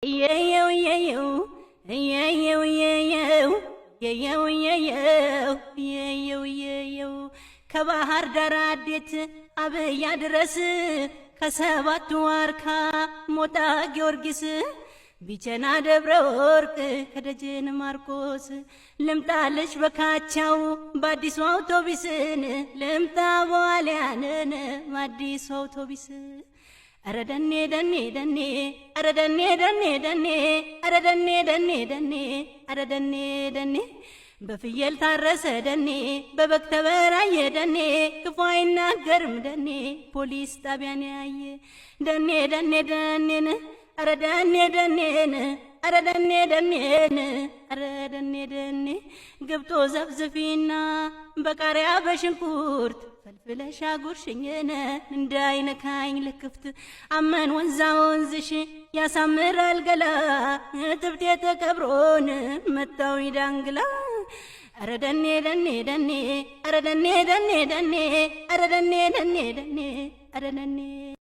እየየው እየየው እየየው እየየው እየየው እየየው እየየው እየየው ከባህር ዳር አዴት አብያ ድረስ ከሰባቱ ዋርካ ሞጣ ጊዮርጊስ ቢቸና ደብረ ወርቅ ከደጀን ማርቆስ ልምጣልሽ በካቻው በአዲሱ አውቶቢስን ልምጣ በዋልያንን በአዲሱ አውቶቢስ። ኧረ ደኔ ደኔ ደኔ፣ ኧረ ደኔ ደኔ ደኔ፣ ኧረ ደኔ ደኔ ደኔ፣ ኧረ ደኔ ደኔ፣ በፍየል ታረሰ ደኔ፣ በበግ ተበራየ ደኔ፣ ክፉ አይናገርም ደኔ፣ ፖሊስ ጣቢያን ያየ ደኔ ደኔ ደኔን፣ ኧረ ደኔ ደኔን፣ ኧረ ደኔ ደኔን፣ ኧረ ደኔ ደኔ፣ ገብቶ ዘፍዝፊና በቃሪያ በሽንኩርት ፈልፍለሽ አጉርሽኝን እንዳይነካኝ ልክፍት። አመን ወንዛ ወንዝሽ ያሳምራል ገላ፣ ትብቴ ተቀብሮን መጣው ዳንግላ። ኧረ ደኔ ደኔ ደኔ፣ ኧረ ደኔ ደኔ ደኔ፣ ኧረ ደኔ ደኔ ደኔ፣ ኧረ ደኔ።